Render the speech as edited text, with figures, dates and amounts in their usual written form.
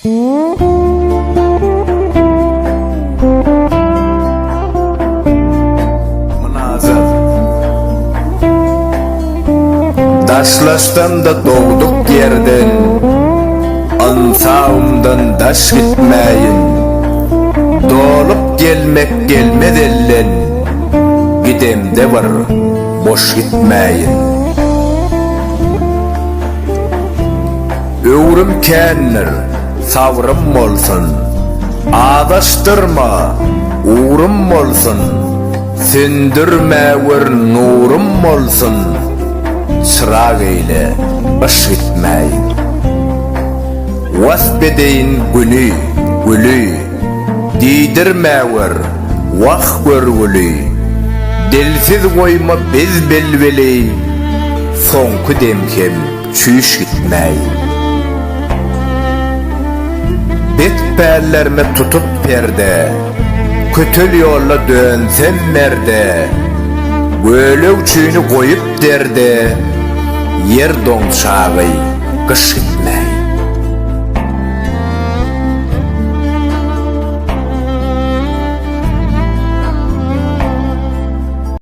Mynajat. Daşlaşsam-da dogduk ýerden, Ynsabymdan daş gitmäýin. Dolup gelmek gelmez elden, Gidemde bir boş gitmäýin. Öwrüm kändir, sabrym bolsun, Azaşdyrma, ugrum bolsun, Söndürmäwer nurum bolsun, Çyrag eýle, gyş gitmäýin. Wasp edeýin güni, güli, Diýdirmäwer, wah görgüli, Dilsiz goýma biz bilbili, Soňky dem hem çüýş gitmäý. Bet pällerime tutup perde, Kötel ýolda dönsem merde, Gölegçini goýup derde, Ýer doňçagy gyş gitmäý.